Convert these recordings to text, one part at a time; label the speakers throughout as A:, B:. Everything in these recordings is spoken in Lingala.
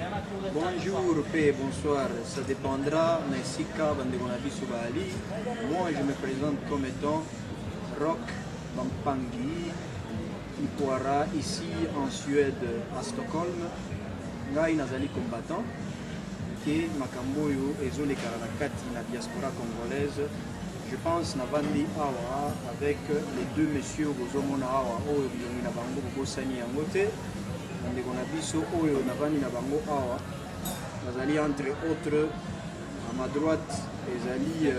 A: Bonjour pe bonsoir, ça dépendra na esika bandeko na biso baali. Moi je me présente comme étant Rock Bampangi Ipoara ici en Suède à Stockholm. Ngai nazali combattant ke makambo oyo ezolekana na kati na diaspora congolaise. Je pense navandi awa avec les deux messieurs bozomona awa oyo bilongi na bango bobosani yango te. Bandeko na biso oyo navandi na bango awa bazali entre autres à ma droite ezali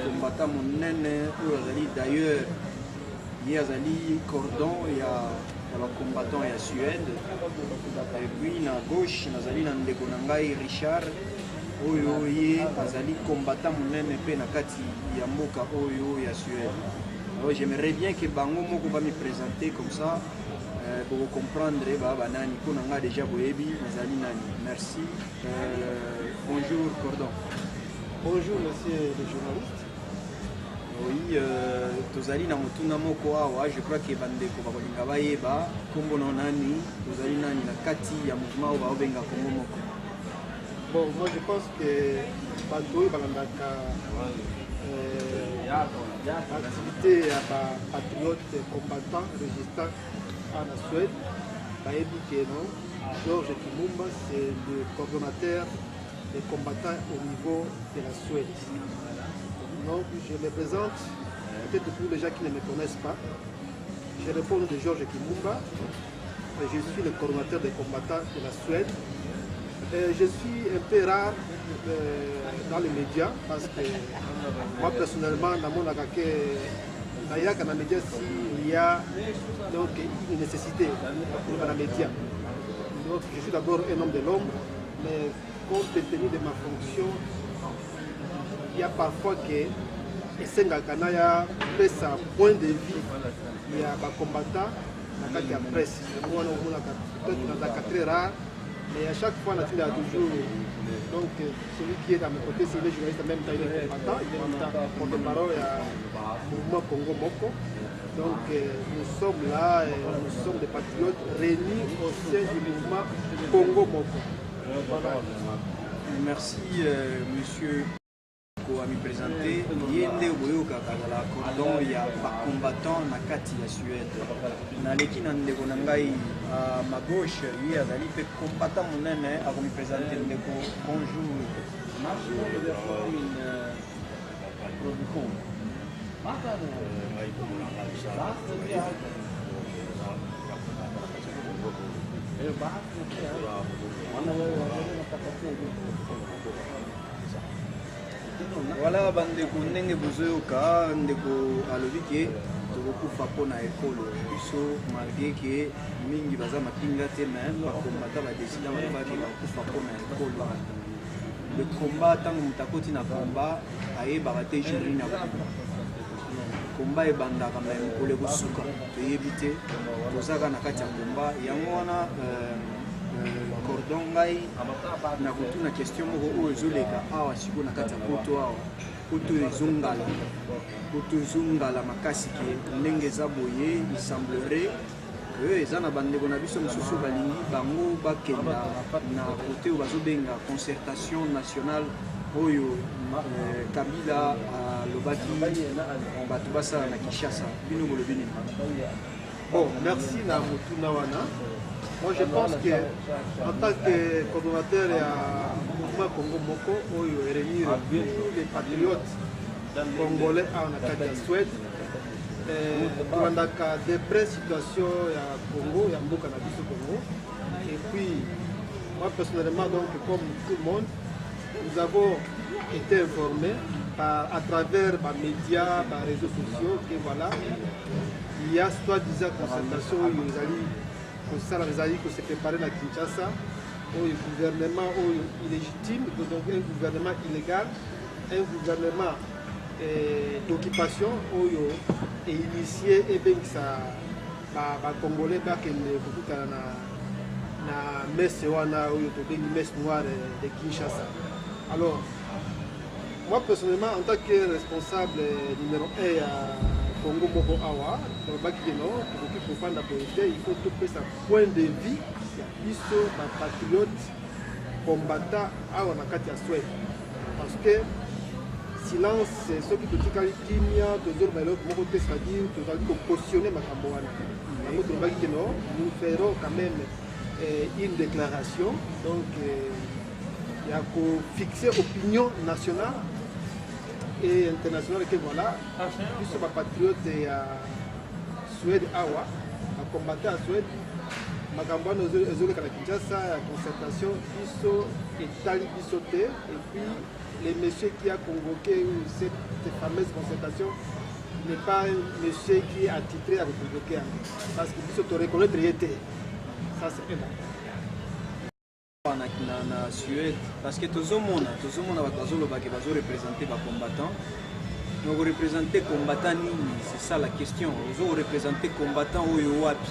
A: combattant monene oyo azali d'ailleurs ye azali cordon ya ba combattant ya Suède. Et puis na gauche nazali na ndeko na ngai Richard oyo ye azali combattant monene mpe na kati ya mboka oyo ya Suède. Alors j'aimerais bien que bango moko ba mi présenter comme ça boko comprendre ba banani mpo na ngai déjà boyebi nazali nani. Merci. Bonjour Cordon.
B: Bonjour monsieur le journaliste.
A: Oui, tozali na motuna moko awa, je crois que bandeko bakolinga bayeba kombo na nani, tozali nani na kati ya mouvement oyo baobenga Congo moko.
B: Bon, moi je pense que bato oyo balandaka activité ya ba patriote combattant résistant en Suède bayebi que non, Georges Kimumba, c'est le coordonnateur des combattants au niveau de la Suède. Donc je me présente, peut-être pour les gens qui ne me connaissent pas, je réponds de Georges Kimumba, je suis le coordonnateur des combattants de la Suède. Et je suis un peu rare dans les médias parce que moi personnellement, dans mon nayaka na média s'il y a donc une nécessité pour la média. Donc je suis d'abord un homme de l'ombre, mais compte tenu de ma fonction, il y a parfois que esengaka naya pesa point de vue ya bacombattant na kati ya presse. Yango wana omonaka peut-être nazalaka très rare, mais à chaque fois natindaka toujours donc celui qui est à mes côtés, c'est le journaliste, en même temps il est combattant, il est en même temps porte-parole ya mouvement Congo Moko. Donc nous sommes là et nous sommes des patriotes réunis au sein du mouvement Congo Moko. Voilà.
A: Merci monsieur koami présenter. Ye nde boyokaka azala cordon ya bacombattant na kati ya Suède. Naleki na ndeko na ngai à ma gauche, ye azali mpe combattant monene, akomi présenter. Ndeko, bonjour.
C: Ngai kombo na nga Richard, ya combattant na kati ya Congo.
A: Voilà bandeko, ndenge bozoyoka ndeko alobi ke tokokufa mpona ekolo biso, malgré ke mingi baza mapinga te, mais bakombata badesida balobaki bakokufa mpona ekolo. Le combat, ntango moto akoti na combat, ayebaka te jour nini akobima. Combat ebandaka, mais mokolo ekosuka toyebi te. Tozaka na kati ya combat yango wana. Cordon, ngai na kotuna question moko oyo ezoleka awa sikoyo na kati ya poto awa. Poto ezongala, poto ezongala makasi ke ndenge eza boye, il semblerait que eza na bandeko na biso mosusu balingi bango bakenda na kote oyo bazobenga concertation nationale oyo Kabila alobaki bato basala na Kinshasa. Bino bolobi nini?
B: Bon, merci na motuna wana. Moi je pense que en tant que coordonnateur ya mouvement Congo Moko oyo réunir tous les patriotes congolais awa na kati ya Suède, tolandaka de près situation ya Congo, ya mboka na biso Congo. Et puis moi personnellement, donc comme tout le monde, nous avons été informés à travers ba médias, ba réseaux sociaux que voilà, il y a soi-disant concertation oyo ezali kosala, ezali kose préparer na Kinshasa, oyo gouvernement oyo illégitime, donc un gouvernement illégal, un gouvernement d'occupation oyo einitié ebengisa bacongolais bakende kokutana na messe wana oyo tobengi messe noire de Kinshasa. Alors moi personnellement, en tant que responsable numéro 1 ya Congo Moko awa, tolobaki ke non, tokoki kofanda boye te, il faut topesa point de vue ya biso bapatriote. combattant awa na kati ya Suède parce que silence soki totikali kimia tozoloba eloko moko te, c'est-à-dire tozali kocautionner makambo wana. Yango tolobaki ke non, nous ferons quand même une déclaration, donc ya kofixer opinion nationale et internationale que voilà, biso bapatriote ya Suède awa, bacombattant ya Suède, makambo wana ezoleka na Kinshasa ya concertation, biso etali biso te. Et puis le monsieur qui a convoqué cette fameuse concertation n'est pas un monsieur qui est attitré à convoquer yango, parce que biso toreconnaître ye te. Ça, c'est un.
A: Na Suède, parce que tozomona bato bazolobake bazoreprésente bacombattant. Donc oreprésente combattant nini? C'est ça la question. Ozoreprésente combattant oyo wapi?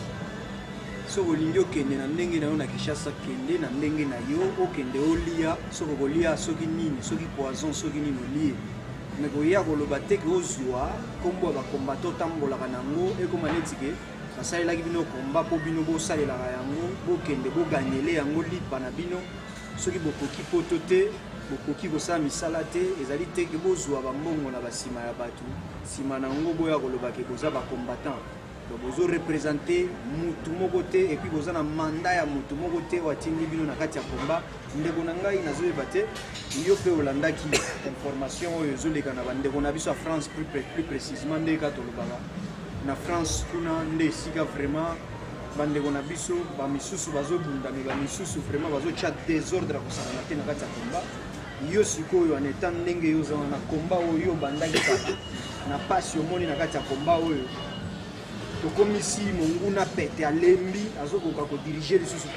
A: Soki olingi okende na ndenge na yo na Kinshasa, kende na ndenge na yo, okende olia, soki okolia soki nini, soki poison, soki nini, olie. Me koya koloba te ke ozwa nkombo ya bacombattant, otambolaka nango, ekóma neti ke basalelaki bino komba mpo bino bosalelaka yango, bokende boganyele yango lipa na bino. Soki bokoki poto te, bokoki kosala misala te, ezali te ke bozwa bambongo na basima ya bato, nsima na yango boya koloba ke boza bacombattant. Donc bozoreprésente mutu moko te, et puis boza na mandat ya mutu moko te oyo atindi bino na kati ya komba. Ndeko na ngai, nazoyeba te, yo mpe olandaki information oyo ezoleka na bandeko na biso ya France, plus précisement nde kaka tolobaka na France kuna, nde esika vraiment bandeko na biso bamisusu bazobunda, me bamisusu vraiment bazotya désordre ya kosangana te na kati ya komba. Yo sikoyo, en étant ndenge yo oza na komba oyo obandaki kaka na pasi, omoni na kati ya komba oyo tokomisi monguna pete, alembi, azokoka kodiriger lisusu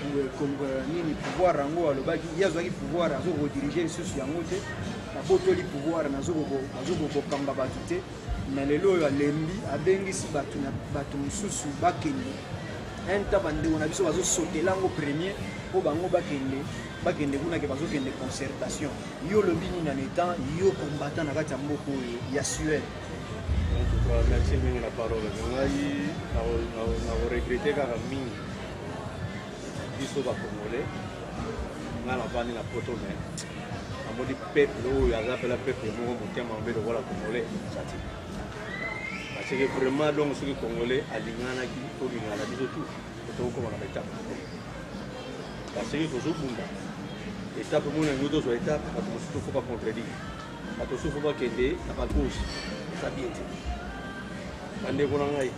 A: nini, pouvoir yango. Alobaki ye azwaki pouvoir, azokoka kodiriger lisusu yango te, abotoli pouvoir, azokoka kokamba bato te. Na lelo oyo alembi, abengisi bato na bato mosusu bakende nta bandeko na biso bazosotela yango premier mpo bango bakende kuna ke bazokende concertation. Yo olobi nini en étant yo combattant na kati ya mboka oyo ya Suède?
C: En tout cas, merci mingi na parole. Ngai nakoregretter kaka mingi biso bacongolais. Ngai navandi na poto, me namoni peuple oyo aza mpela peuple moko motema mabe lokola congolais eza te, parce que vraiment, donc soki congolais alinganaki, tolingana biso tu, tokokoma na baétape, parce que tozobunda étape mona yango, tozwa étape, bato mosusu faut bacontredire, bato mosusu faut bakende na bagauche, eza bien te. Bandeko na ngai,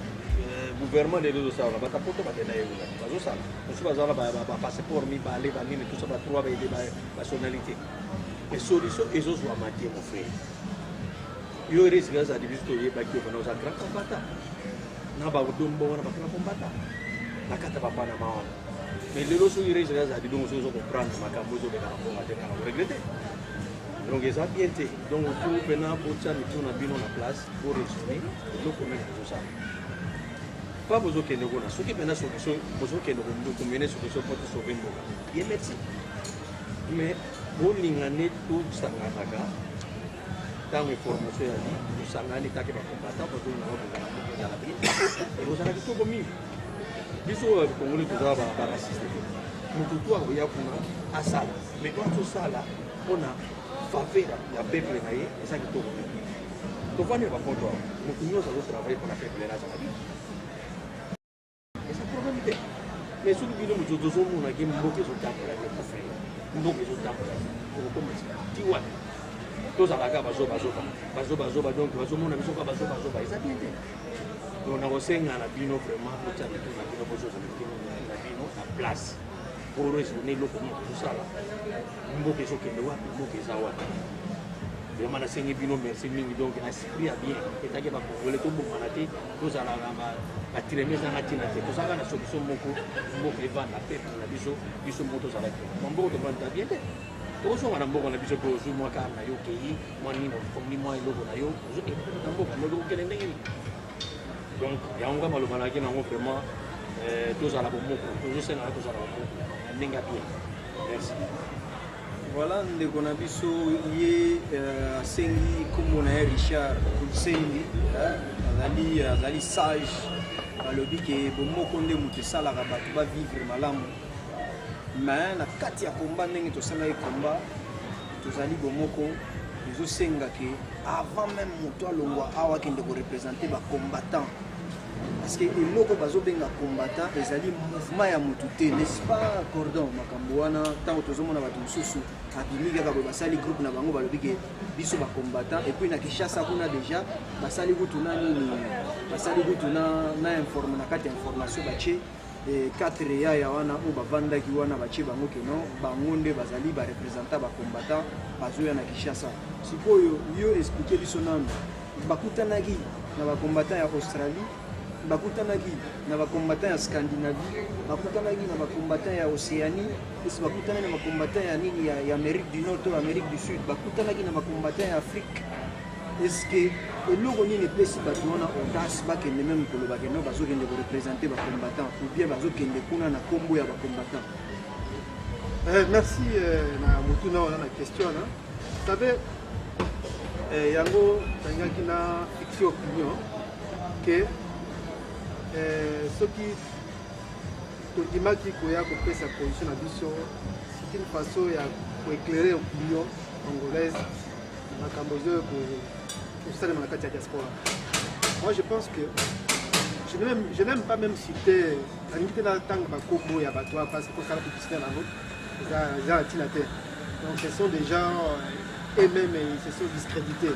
C: gouvernement lelo ezosala, bato poto bakenda ye kuna bazosala, mosusu bazala bapasseport mibale, banini, tout ça, batrois banationalité, mais solution ezozwama te. Mon frère, yo risque azali, biso toyebaki yo bana oza grand combattant na badombo wana, bagrand combattant na kati ya bapanama wana. Mais lelo soki risque azali, donc soki ozocomprendre makambo ezoleka na mbongo te, kaka koregretter. Donc eza bien te. Donc faut mpena botya mitu na bino na place, boraisonner eloko nini bozosala. Pa bozokende kuna, soki mpena solution, bozokende komene solution mpo tosauver mboka ye, merci. Mais bolinga nde tosanganaka ntango information yali, tosangani kaka bacombattant, bazolinga babongana mboka, ezala bien, ekozala kitoko mingi. Biso oyo bakongoli toza baraciste te. Motu tu akoya kuna asala, mais oyo azosala mpona faveur ya peuple na ye, eza kitoko mingi. Tovandi na bapoto awa, motu nyonso azotravailler mpona peuple na azala bien, eza problème te. Mais soki bino moto tozomonaki mboka ezotambola te, frère, mboka ezotambola te, okokoma ti wapi? Tozalaka bazobazoba, bazobazoba, donc bazomona biso kaka bazobazoba, eza bien te. Donc nakosenga na bino vraiment, botia mitu na bino, bozozala mitu na bino na place po raisonner eloko nini tozosala, mboka ezokende wapi, mboka eza wapi. Vraiment nasengi bino merci mingi. Donc na esprit ya bien etaki bakongole, tobongana te, tozalaka batireme ezanga ntina te, tozalaka na solution moko, mboka evanda, peuple na biso, biso moko tozalaki ma mboka, tovanda bien te. Tozonga na mboka na biso mpe ozwi mwa kar na yo, okei mwa nini, ofongi mwa eloko na yo, ozokende na mboka, okende ndenge nini? Donc yango nga maloba nayaki nango vraiment, tozala bomoko, tozosengaka tozala bomoko na ndenge ya bien. Merci.
A: Voilà, ndeko na biso ye asengi nkombo na ye Richard Kulsengi, azali sage. Alobi ke bomoko nde moto esalaka bato bavivre malamu. Mais na kati ya combat, ndenge tosalaki combat, tozali bomoko. Ezosenga ke avant même moto alongwa awa akende koreprésenter bacombattant, parce que eloko bazobenga combattant ezali mouvement ya motu te, n'est-ce pas, cordon? Makambo wana, ntango tozomona bato mosusu abimi kaka boye, basali groupe na bango, balobi ke biso bacombattant. Et puis na Kinshasa kuna déjà basali kutu na nini, basali kutu na informe, na kati ya information batie quatre yaya wana oyo bavandaki wana, batie bango ke non, bango nde bazali bareprésentant bacombattant bazoya na Kinshasa. Sikoyo yo explique biso nanu, bakutanaki na bacombattant ya Australie, bakutanaki na bacombattant ya Scandinavie, bakutanaki na bacombattant ya Océanie, esi bakutanaki na bacombattant ya nini, ya Amérique du Nord to Amérique du Sud, bakutanaki na bacombattant ya Afrique? Est-ce eloko nini epesi bato wana audace bakende même koloba ke non, bazokende koreprésenter bacombattant ou bien bazokende kuna na nkombo ya bacombattant?
B: Merci na motuna wana, na question wana. Vous savez, yango tangaki na fixe opinion ke soki tondimaki koya kopesa position na biso, c'est une façon ya koéclairer opinion congolaise na makambo ezoyo kosalema na kati ya diaspora. Moi, je pense que je n'aime pas même citer, nalingi te natanga bakombo ya bato wana, parce que kosala publicité na bango eza na ntina te. Donc ce sont des gens eux-mêmes, ils se sont discrédités,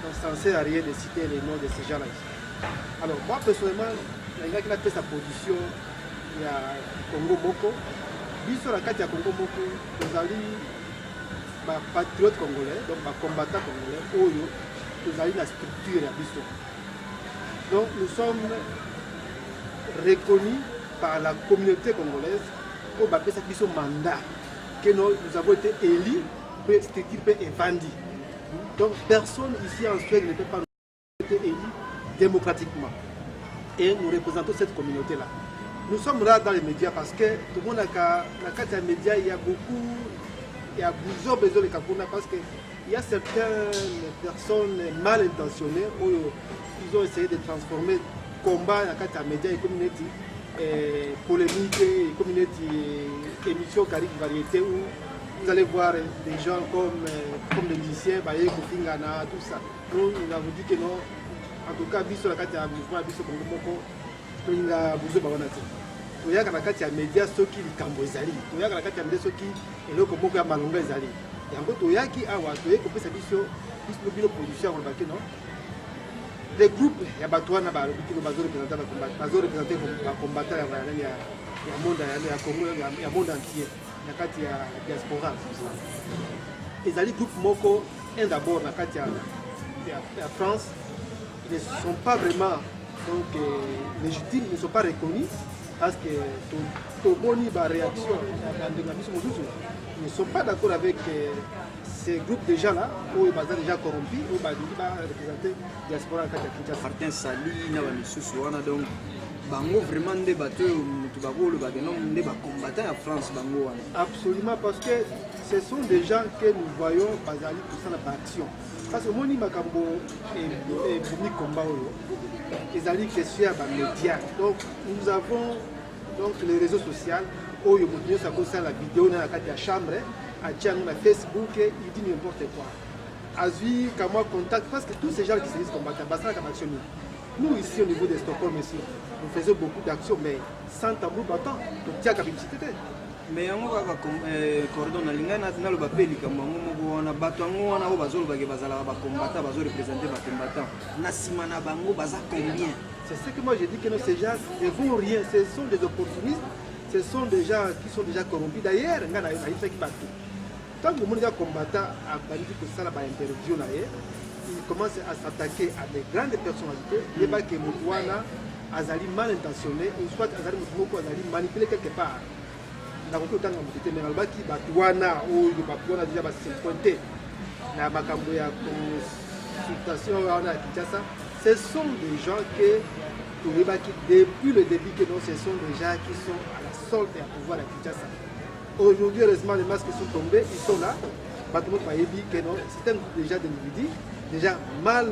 B: donc ça ne sert à rien de citer les noms de ces gens-là ici. Alors moi, personnellement, nalingaki napesa position ya Congo moko. Biso na kati ya Congo moko, tozali bapatriote congolais, donc bacombattant congolais oyo tozali na structure ya biso. Donc nous sommes reconnus par la communauté congolaise oyo bapesaki biso mandat que nous avons été élus, mpe structure mpe evandi. Donc personne ici en Suède ne peut pas nous être élu démocratiquement et nous représentons cette communauté là. Nous sommes là dans les médias parce que tout le monde a na kati ya média, il y a beaucoup, il y a plusieurs besoins kuna, parce que il y a certaines personnes mal intentionnées oyo ils ont essayé de transformer combat na kati ya média ekomi neti polémique, ekomi neti émission Karik Variété, où vous allez voir des gens comme des musiciens baye kofingana, tout ça. Nous, nous avons dit que non, en tout cas biso na kati ya mouvement ya biso Kongo moko, tolinga buzoba wana te. Toyaka na kati ya média soki likambo ezali, toyaka na kati ya média soki eloko moko ya malonga ezali. Yango toyaki awa, toyei kopesa biso biso bino position ya koloba ke non, les groupes ya bato wana balobi kino bazoreprésenter bacombattant ya nani, ya monde ya Congo, ya monde entier na kati ya diaspora, ezali groupe moko. Un, d'abord na kati ya France, ils ne sont pas vraiment donc légitimes, ils ne sont pas reconnus, parce que tomoni baréaction ya bandeko na biso mosusu, ils ne sont pas d'accord avec ces groupes déjà là oyo baza déjà corrompus, oyo balingi bareprésenter diaspora na kati ya Kinshasa.
A: Martin Sali na bamisusu wana, donc bango vraiment nde bato oyo moto bakolobaka non, nde bacombattant ya France bango wana?
B: Absolument, parce que ce sont des gens que nous voyons bazali kosala baaction, parce que omoni makambo ebomi combat oyo ezali question ya bamédia. Donc nous avons donc les réseaux sociaux oyo moto nyonso akosala video na kati ya chambre, atia yango na Facebook, il dit n'importe quoi, azwi kamwa contact, parce que tous ces gens qui se disent combattants basalaka baaction nini? Nous, ici au niveau de Stockholm ici, nous faisons beaucoup d'actions, mais sans tambour battant, totiaka publicité te.
A: Mais yango kaka, cordon, nalingai naloba mpe likambo yango moko wana. Bato yango wana oyo bazolobake bazalaka bacombattant, bazoreprésenter bacombattant, na nsima na bango baza combien?
B: C'est ce que moi je dis, que non, ces gens ne vont rien. Ce sont des opportunistes, ce sont des gens qui sont déjà corrompus. D'ailleurs, nga nayebisaki bato, ntango omoni kaka combattant abandi kosala bainterview na ye, il commence à s'attaquer à des grandes personnalités, yebake motu wana azali mal intentionné ou soit azali motu moko azali manipulé quelque part. Nakoki kotanga motu te, mais nalobaki bato wana oyo, bato wana déjà base pointe na makambo ya consultation wana ya Kinshasa, ce sont des gens que toyebaki depuis le début que non, ce sont des gens qui sont à la solde ya pouvoir ya Kinshasa. Aujourd'hui, heureusement, les masques sont tombés, ils sont là. Bato moko bayebi que non, c'est un groupe déjà d'individus déjà mal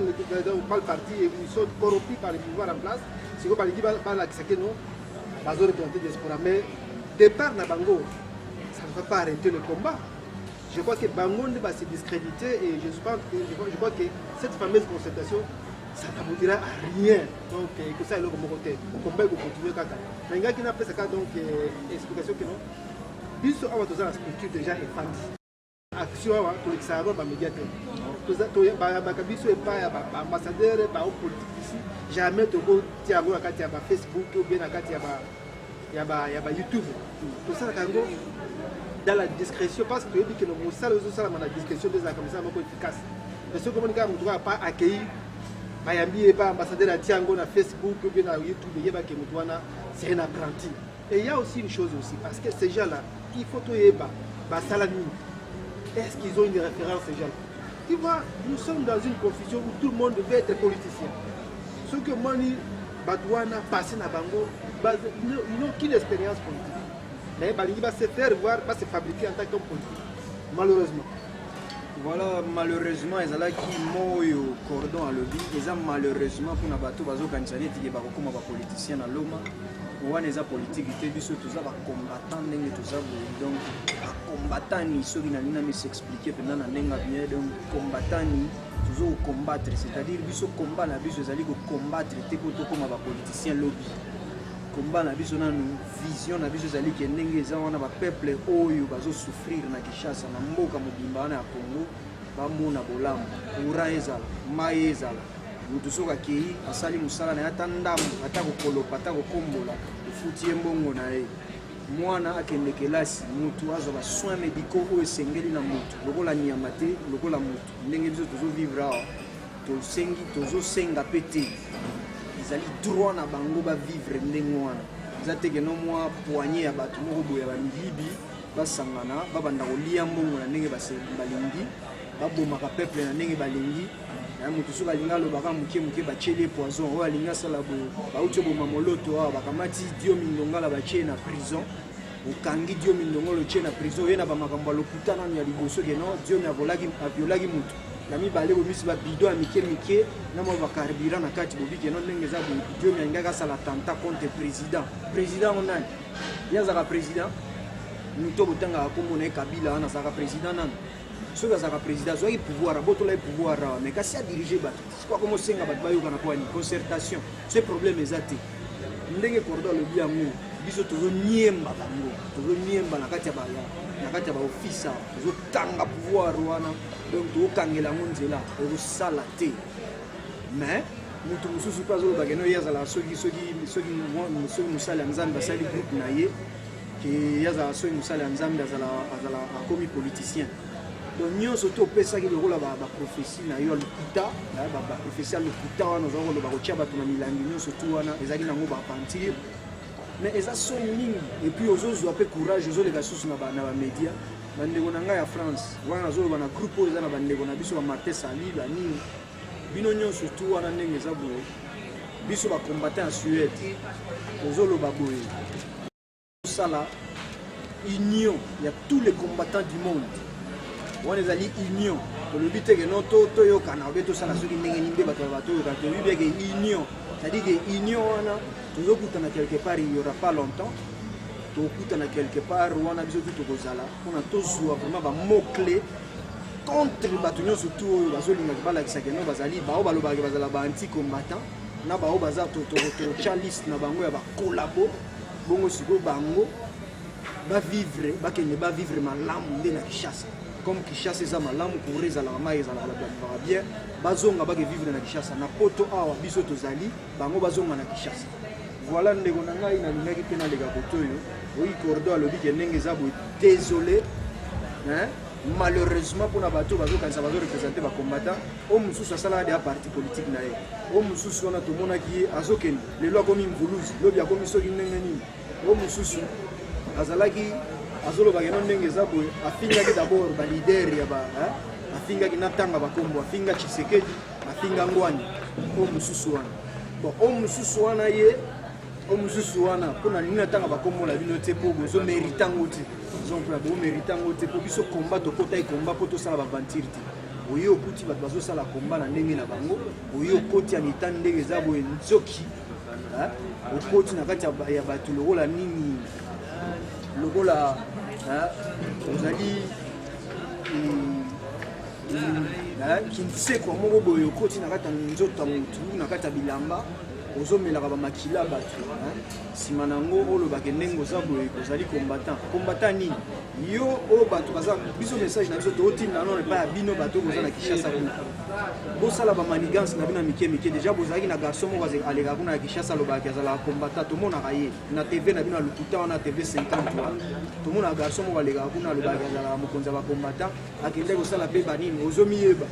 B: parti et ils sont corrompus par le pouvoir en place. Sikoyo balingi balakisa ke non, bazoreprésenter diaspora, mais départ na bango, ne va pas arrêter le combat. Je crois que bango nde ba se discréditer et je pense que, je crois que cette fameuse concertation, ça n'aboutira à rien. Donc ekosala eloko moko te, combat ekocontinue kaka. Nalingaki napesa kaka donc explication que non, biso awa toza na structure déjà efandi. Action awa tolekisaka yango bamédia te, bayambaka biso epai ya baambassadeur, bahomme politique ici. Jamais tokotia yango na kati ya bafacebook ou bien na kati ya ba YouTube. Tosalaka yango dans la discrétion parce que toyebi ke no mosala ezosalama na discrétion nde ezalaka mosala moko efficace. Mais soki omoni kaka moto kaka pa akei, bayambi ye pa ambassadeur, atia yango na Facebook ou bien na YouTube, eyebake moto wana, c'est un apprenti. Et il y a aussi une chose aussi, parce que ces gens là, il faut toyeba basala nini. Est-ce qu'ils ont une référence, ces gens là? Tu vois, nous sommes dans une confusion où tout le monde veut être politicien. Soki omoni bato wana passé na bango, ils n'ont qu'une expérience politique, mais balingi ba se faire voir, ba se fabriquer en tant qu'homme politique, malheureusement.
A: Voilà, malheureusement ezalaki mo oyo cordon alobi. Eza malheureusement mpona bato bazokanisa neti ke bakokóma bapoliticien na loma wana. Eza politike te. Biso toza bacombattant ndenge toza boye. Donc bacombattani, soki nalingi nami s'expliquer mpenza na ndenge bien, donc combattani, tozo kocombattre, c'est-à-dire biso combat na biso ezali kocombattre te mpo tokóma bapoliticien lobi. Combat na biso nanu, vision na biso ezali ke ndenge eza wana, bapeuple oyo bazosouffrir na Kinshasa, na mboka mobimba wana ya Congo, bamona bolamu, courant ezala, mai ezala. Motu soki akei asali mosala na ye, ata ndambo, ata kokolopa, ata kokombola, efuti ye mbongo na ye. Mwana akende kelasi, motu azwa basoin médicaux oyo esengeli na motu, lokola nyama te, lokola motu. Ndenge biso tozovivre awa, tosengi, tozosenga mpe te, ezali droit na bango bavivre ndenge wana. Eza te keno mwa poignée ya bato moko boye ya bamiyibi basangana, babanda kolia mbongo na ndenge balingi, babomaka peuple na ndenge balingi. Moto soki alingi alobaka moke moke, batieli ye poison. Oyo alingi asala boye, bauti oboma moloto awa, bakamati Diomi Ndongala, batie na prison. Okangi Diomi Ndongala, otie na prison, oye na bamakambo ya lokuta nanu ya liboso keno Diomi aviolaki motu na mibale, bomisi babidon ya mike mike na mwa bacarburant na kati, bobi keno ndenge eza boye, Diomi alingaki asala attentat contre président. Président ngo nani? Ye azalaka président? Moto botangaka kombo na ye Kabila wana azalaka président nanu? Soki azalaka président, azwaki pouvoir, abotola ye pouvoir awa, mais kasi adirige bato. Sikoyo akomosenga bato bayokana mpo ani concertation. Ce problème eza te ndenge cordo alobi yango. Biso tozoniemba bango, tozoniemba na kati ya baoffice awa, tozokanga pouvoir wana. Donc tokokangela yango nzela, ekosala te. Mais moto mosusu mpe azoloba keno ye azalaka soki mosali ya Nzambe, asali groupe na ye ke ye azala soki mosali ya Nzambe, azala akomi politicien. Donc nyonso to opesaki lokola baprophétie na yo ya lokuta, baprophétie ya lokuta wana oza koloba kotia bato na milangi, nyonso tu wana ezalaki nango baaventure. Mais eza soni mingi. Et puis ozozwa mpe courage, ozoleka susu na bamédia. Bandeko na ngai ya France wana, nazoloba na groupe oyo eza na bandeko na biso, bamartin Sali, banini, bino nyonso tu wana. Ndenge eza boye, biso bacombattant ya Suède tozoloba boye: tosala union ya tous les combattants du monde. Wana ezali union. Tolobi te ke no toyokana obe tosala soki ndenge nini nde bato batoyokana. Tolobi bien ke union, c'est-à-dire ke union wana tozokutana quelque part, il y aura pas longtemps, tokutana quelque part wana. Biso tu tokozala mpona tozwa vraiment bamot clé contre bato nyonso tu oyo bazolingaka balakisaka no bazali bao balobaka bazala ba anti combattant na bao baza totya liste na bango ya bakolabo. Bongo sikoyo bango bavivre, bakende bavivre malamu nde na Kinshasa. Comme Kinshasa eza malamu, courant ezalaka, mai ezalaka, bato bavivaka bien, bazonga bake vivre na Kinshasa. Na Poto awa biso tozali, bango bazonga na Kinshasa. Voilà, ndeko na ngai, nalingaki mpe naleka koto oyo oyi cordo alobi ke ndenge eza boye. Désolé, hein? Malheureusement mpona bato bazokanisa bazoreprésente bacombattant, oyo mosusu asalaka deya parti politique na ye, oyo mosusu wana tomonaki ye azokende, lelo akomi mvuluzi, lobi akomi soki ndenge nini. Oyo mosusu azalaki azolobaka eno ndenge eza boye, afingaki d'abord baleader ya ba, afingaki natanga bakombo, afinga Tshisekedi, afinga Ngwani. Oyo mosusu wana, bon, oyo mosusu wana ye, oyo mosusu wana, mpona nini natanga bakombo na bino te? Mpo bozomérite yango te. Exemple, bomérite yango te, mpo biso combat tokota ekomba mpo tosala baaventure te. Oye okuti bato bazosala combat na ndenge na bango, oye okoti ya mita ndenge eza boye, nzoki okoti na kati ya bato lokola nini, lokola Ozali kinsekwa moko boye okoti na kati ya nzoto ya motu, na kati ya bilamba, ozomelaka bamakila bato. Nsima na yango olobaka ndenge oza boye, ozali combattant. Combattant nini? Yo oyo bato baza biso, message na biso tootinda nano epai ya bino bato oyo boza na Kinshasa kuna, bosala bamanigance na bino ya mike mike. Deja bozalaki na garçon moko alekaka kuna na Kinshasa, alobaka azalaka combattant, tomonaka ye na TV na bino ya lokuta wana, TV 50 wana. Tomonaka garçon moko alekaka kuna, alobaka azalaka mokonzi ya bacombattant. Akende kosala mpe banini, ozomiyeba,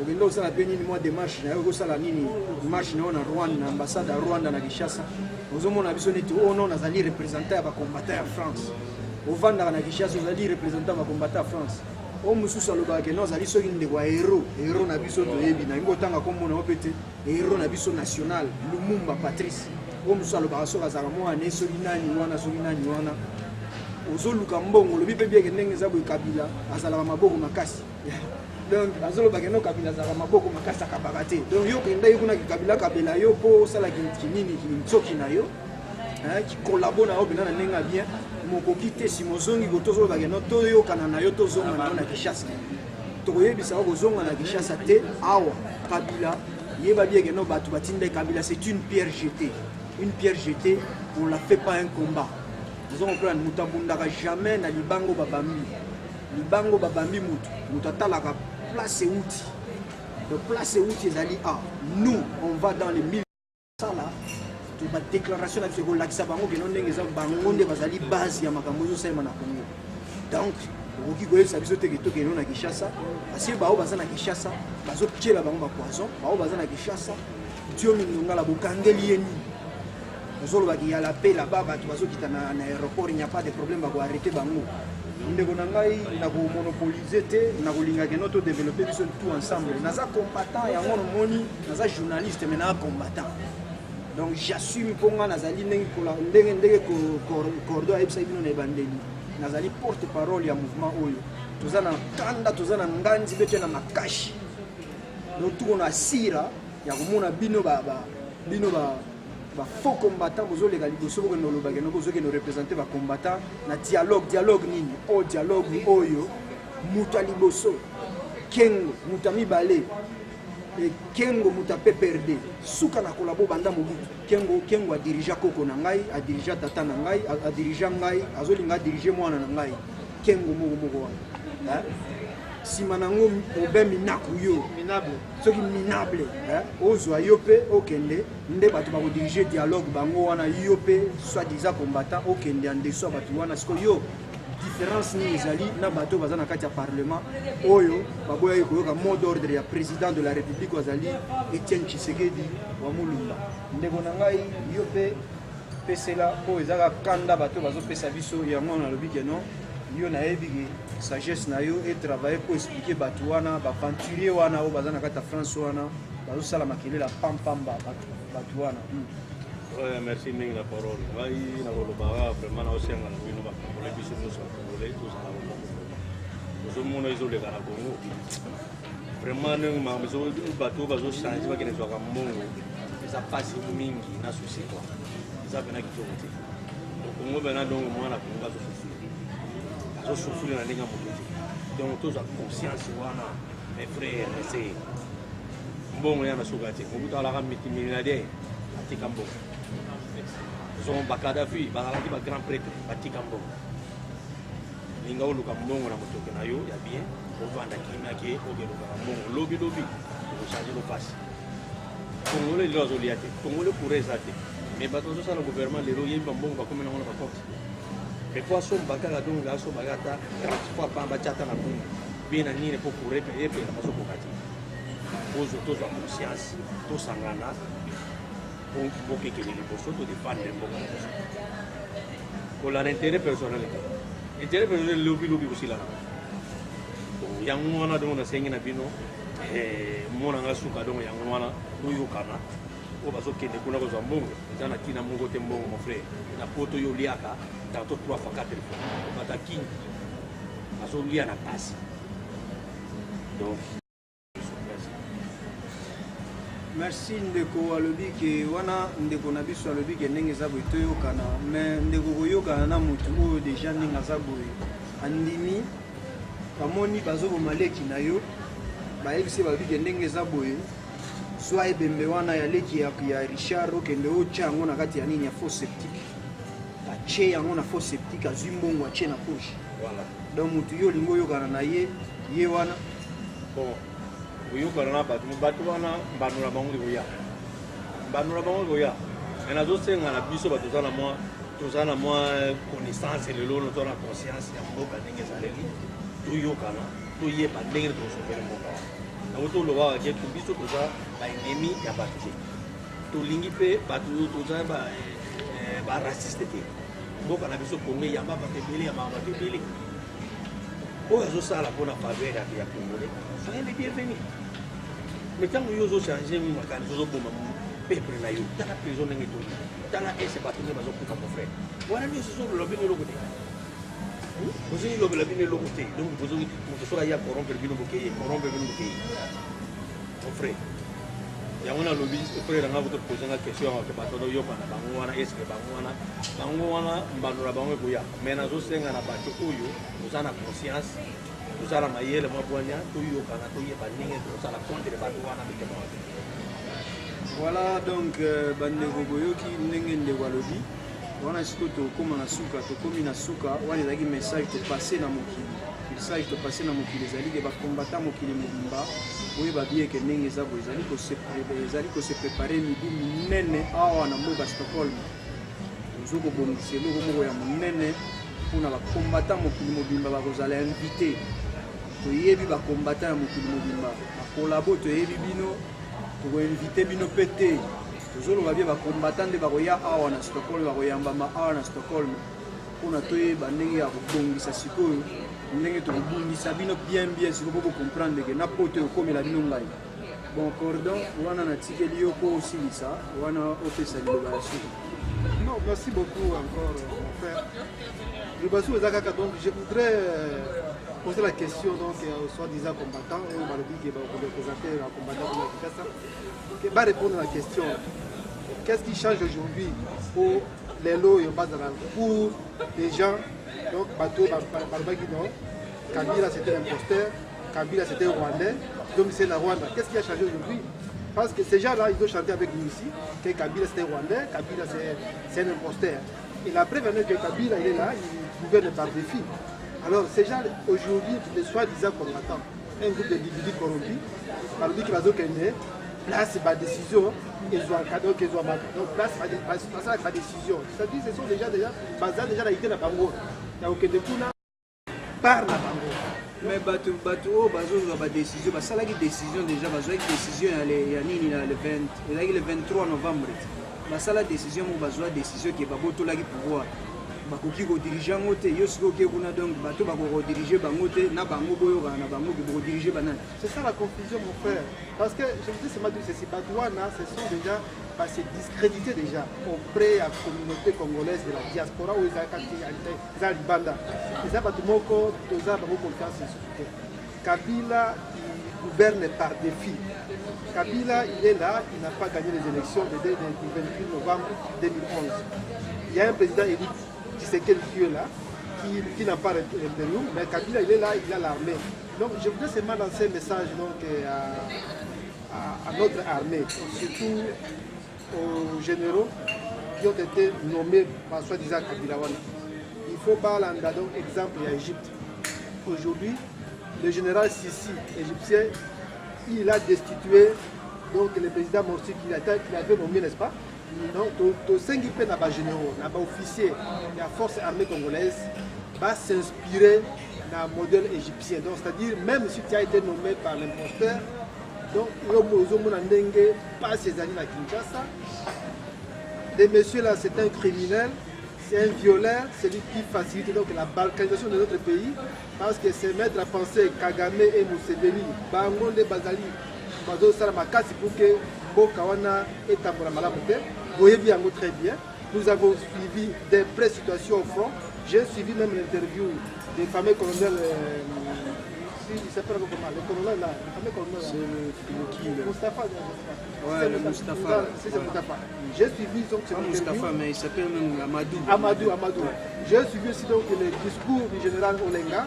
A: okende kosala mpe nini, mwa démarche na yo, okosala nini, marche na yo na Rwanda, na ambassade ya Rwanda na Kinshasa. Ozomona biso neti oyo non, nazali représentant ya bacombattant ya France. Ovandaka na Kinshasa, ozali représentant ya bacombattant ya France. Oyo mosusu alobaka ke non, azali soki ndeko ya héros, héros na biso toyebi, nalingi kotanga kombo na yo mpe te, héros na biso national Lumumba Patrice. Oyo mosusu alobaka soki azalaka mwana soki nani wana, soki nani wana. Ozoluka mbongo, olobi mpe bieke ndenge eza boye, Kabila azalaka maboko makasi. Donc azolobaka no, Kabila azalaka maboko makasi, akabaka te. Donc yo okendaki kuna, Kabila akabela yo mpo osala kinini, kinsoki na yo, kikolabo na yo mpena na ndenge ya bien, mokoki te. Nsima ozongi ko, tozolobaka no, toyokana na yo, tozonga na yo na Kinshasa. Tokoyebisa yo kozonga na Kinshasa te. Awa Kabila, yeba bien ke no, bato batinda Kabila, c'est une pierre jetée. Une pierre jetée, on la fait pas un combat. Ozo comprendre? Moto abundaka jamais na libango babambi. Libango babambi motu, moto atalaka place euti. Donc place euti ezali a nous, on va dans les mille sala to badéclaration na biso ekolakisa bango keno ndenge eza, bango nde bazali base ya makambo ezosalema na Congo. Donc okoki koyebisa biso te ke tokende na Kinshasa, parce que bao baza na Kinshasa, bazotiela bango bapoison. Bao baza na Kinshasa, Diomi Ndongala bokangeli ye nini? Ozolobaki ya la paix là-bas, bato bazokita na aéroport, il n'y a pas de problème, bakoarrêter bango. Ndeko na ngai, nakomonopoliser te, nakolinga keno todévelopper biso tout ensemble. Naza combattant, yango nomoni naza journaliste, mais naza combattant, donc j'assume, mpo nga nazali ndenge ndenge cordo ayebisaki bino na ebandeli, nazali porte parole ya mouvement oyo. Toza na kanda, toza na nganzi mpe te na makashi. Donc tuko na asira ya komona bino bino ba bafaux combattant bozoleka liboso, bokende oloba kende bozokende représenter bacombattant na dialogue. Dialogue nini? O dialogue oyo, moto ya liboso Kengo, moto ya mibale Kengo, moto ya PPRD, suka na kolabo banda Mobutu. Kengo, Kengo adirigea koko na ngai, adirigea tata na ngai, adirigea ngai, azolinga adirige mwana na ngai. Kengo moko moko wana, nsima nango Aubin Minaku, yo soki minable ozwa yo mpe okende nde bato bakodirige dialogue bango wana. Yo mpe soi-disant combattant, okende ya ndeso ya bato wana. Sikoyo yo, différence nini ezali na bato baza na kati ya parlement oyo baboyaki koyoka mot d'ordre ya président de la République oyo azali Etienne Tshisekedi wa Mulumba? Ndeko na ngai, yo mpe pesela mpo ezaka kanda bato bazopesa biso yango. Nalobi ke non, yo nayebi ke sagesse na yo etravaille mpo expliquer bato wana, baaventurier wana oyo baza na kati ya France wana, bazosala makelele ya pampamba, bato wana.
C: Ouais, merci mingi na parole. Ngai nakolobaka vraiment, naosenga na bino bacongolais, biso nyonso bacongolais tozala bomoko. Ozomona ezoleka na Congo, vraiment ndenge makambo bato oyo bazochange, bakende zwaka mbongo, eza mpasi mingi na souci quoi, eza pena kitoko te. Congo pena, donc mwana Congo azosouffrir, azosouffrir na ndenge ya moto te. Donc tozwa conscience wana, mes frères et sœurs. Mbongo ya na suka te. Mobutu alaka multimilliardaire, atika mbongo. Zon bakadafi bazalaki bagrand prêtre, batika mbongo. Linga oluka mbongo na motoki na yo ya bien, ovanda kimia ke okelukaka mbongo. Lobi lobi okochange lopasi. Congolais lelo azolia te, congolais courant eza te, mais bato bazosala gouvernement lelo, oyebi bambongo bakomi nango na bacompte, mais po asomba kaka, donc asomba kaka ata 30 fois pamba, tia ata na bungu bien na nini mpo courant epela, bazokoka te. Ozwa, tozwa conscience, tosangana mboka ekende liboso, todefendre mboka na biso, kolanda intérêt personnel te. Intérêt personnel lobi lobi kosila yango wana. Donc nasengi na bino, mona nga suka. Donc yango wana, toyokana. Oyo bazokende kuna kozwa mbongo, eza na ntina moko te. Mbongo, mon frère, na poto yo oliaka tantôt 3 fois, 4 fois. Bato kini bazolia na pasi. Donc
A: merci ndeko. Alobi ke wana ndeko na biso alobi ke ndenge eza boye, toyokana. Mais ndeko, koyokana na motu oyo deja ndenge aza boye. Andimi, bamoni bazoboma leki na yo, bayebisi balobi ke ndenge eza boye, zwa ebembe wana ya leki ya, ya Richard okende otya yango na kati ya nini ya fosse septique. Atie yango na fosse septique, azwi mbongo atie na poche.
C: Voilà.
A: Donc mutu yo olingi oyokana na ye, ye wana.
C: Bon, koyokana na bato, bato wana mbano na bango ekoya. Mbano na bango ekoya. Mais nazosenga na biso bato toza na mwa toza na mwa connaissance lelo, toza na conscience ya mboka ndenge ezaleli, toyokana, toyeba ndenge tokosovele mboka wana. Yango tolobaka ke biso toza baennemi ya bato te, tolingi mpe bato, toza baraciste te. Mboka na biso Congo eyamba bato ebele, yambaka bato ebele. Oyo azosala mpona faveur ya Congolais, soyez les bienvenus. Mais ntango yo ozochange makanisi, ozoboma peuple na yo, tala prison ndenge etondi, tala ese bato nde bazokufa. Mon frère, wana nyonso ezoloba bino eloko te, bozolobela bino eloko te. Donc moto soki aya corrompre bino, bokeye corrompre bino, bokeye. Mon frère, yango nalobi, frère nanga, kotoposer nga question yango ke bato bazoyokana bango wana, eske bango wana mbano na bango ekoya? Mais nazosenga na bato oyo toza na conscience, toza na mayele mwa bwanya, toyokana, toyeba ndenge tozala contre bato wana mitema mabe.
A: Voilà, donc bandeko, boyoki ndenge ndeko alobi wana. Sikoyo tokóma na suka, tokómi na suka. Wana ezalaki message topase na mokili. Message topase na mokili ezali ke bakombata mokili mobimba oyeba bieke ndenge eza boye, ezali kose préparer mibu minene awa na mboka Stockholm. Tozo kobongisa eloko moko ya monene mpona bakombata mokili mobimba bakozala invité. Toyebi bakombata ya mokili mobimba, bakolabo, toyebi bino, tokoinvite bino mpe te. Tozoloba bie bakombata nde bakoya awa na Stockholm, bakoyambama awa na Stockholm mpona toyeba ndenge ya kobongisa sikoyo, ndenge tokobundisa bino bien bien sikoyo mpo bocomprendre ke na poto ekomela bino ngai. Bon, cordon wana natikeli yo mpo osilisa wana, opesa liloba ya suka.
B: Non, merci beaucoup encore, mon frère. Libasu eza kaka, donc je voudrais poser la question donc aux soi-disant combattants oyo balobi ke bakoreprésenter ba combattant kuna Kinshasa, ke ba répondre à la question: qu'est-ce qui change aujourd'hui po lelo oyo bazala pour les gens? Donc bato balobaki non, Kabila c'était un imposteur, Kabila c'était rwandais, donc c'est la Rwanda. Qu'est-ce qui a changé aujourd'hui? Parce que ces gens-là, ils ont chanté avec nous ici que Kabila c'était rwandais, Kabila c'est un imposteur. Et la preuve est que Kabila, il est là, il gouverne par défi. Alors ces gens aujourd'hui, les soi-disant combattants, un groupe d'individus corrompus, balobi ke bazokende place badécision ezwaka, donc ezwamaka, donc place basalaka badécision, c'est-à-dire ce sont déjà baza déjà na idée na bango ya kokende kuna par na bango.
A: Mais bato oyo bazozwa badécision, basalaki décision déjà, bazwaki décision ya nini na le 20, ezalaki le 23 novembre. Basala décision moko, bazwa décision ke babotolaki pouvoir, bakoki kodiriger yango te. Yo sikoyo oke kuna, donc bato bakoki kodiriger bango te, na bango boyokana na bango ke bokodiriger banani?
B: C'est ça la confusion, mon frère. Parce que je voudrais seulement dire ceci: bato wana, ce sont déjà bah, c'est discrédité déjà auprès ya communauté congolaise de la diaspora oyo ezalaka eza libanda. Eza bato moko toza bango confiance lisusu te. Kabila, il gouverne par défi. Kabila, il est là, il n'a pas gagné les élections du 28 novembre 2011. Il y a un président élu, Tshisekedi, qui est là, qui n'a pas l'impérium, mais Kabila, il est là, il a l'armée. Donc je voudrais seulement lancer un message donc, à notre armée, surtout aux généraux qui ont été nommés par soi-disant Kabila wana. Il faut pas landa donc exemple ya Égypte. Aujourd'hui, le général Sisi, égyptien, il a destitué donc le président Morsi qu'il avait nommé, n'est-ce pas? Donc, tosengi mpe na bagénéraux, na baofficier ya force armée congolaise, s'inspirer d'un modèle égyptien. Donc, c'est-à-dire, même si tu as été nommé par l'imposteur, donc, yo ozomona ndenge pasi ezali na Kinshasa. Les messieurs là, c'est un criminel, c'est un violeur, c'est lui qui facilite donc la balkanisation de notre pays, parce que c'est mettre à penser Kagame et Museveni, bango nde bazali bazosala makasi pour que mboka wana etambola malamu te. Boyebi yango très bien. Nous avons suivi des près situation au front. J'ai suivi même l'interview des fameux colonel Si, il s'appelle comment? Le colonel là, le fameux colonel là.
A: C'est le qui le...
B: Mustafa, je sais pas.
A: Ouais,
B: C'est
A: le Mustafa,
B: C'est
A: ouais.
B: Mustafa. J'ai suivi donc cette
A: Pas
B: interview.
A: Mustafa, mais il s'appelle même Amadou.
B: Amadou, Amadou. J'ai suivi aussi donc le discours du général Olenga.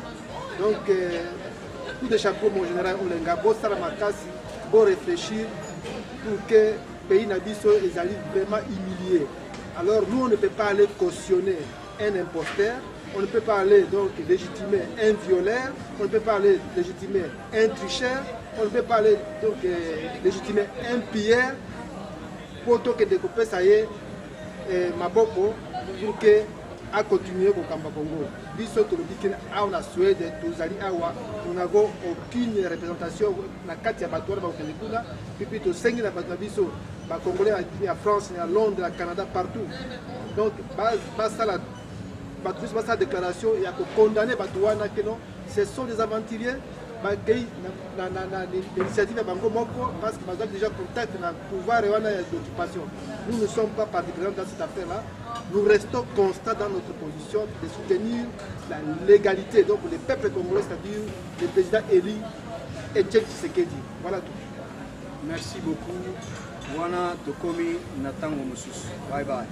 B: Donc, coup de chapeau, mon général Olenga. Bosala makasi, bo réfléchir pour que pays na biso ezali vraiment humilié. Alors nous, on ne peut pas aller cautionner un imposteur, on ne peut pas aller donc légitimer un violeur, on ne peut pas aller légitimer un tricheur, on ne peut pas aller donc légitimer un pilleur po tokende kopesa ye maboko pour que acontinue kokamba Congo. Biso tolobi ke awa na Suède tozali awa, nous n'avons aucune représentation na kati ya bato wana bakokende kuna. Pipi tosengi na bato na biso bacongolais ya France, ya Londres, ya Canada, partout, donc basala bato nyonso basala déclaration ya kocondamner bato wana ke non, ce sont des aventuriers. Bakei na initiative ya bango moko parce que bazwaki déjà contact na pouvoir wana ya d'occupation. Nous ne sommes pas partie prenante dans cette affaire là. Nous restons constants dans notre position de soutenir la légalité, donc le peuple congolais, c'est-à-dire le président élu Etienne Tshisekedi. Voilà tout.
A: Merci beaucoup. Wana tokomi na ntango mosusu. Bye bye.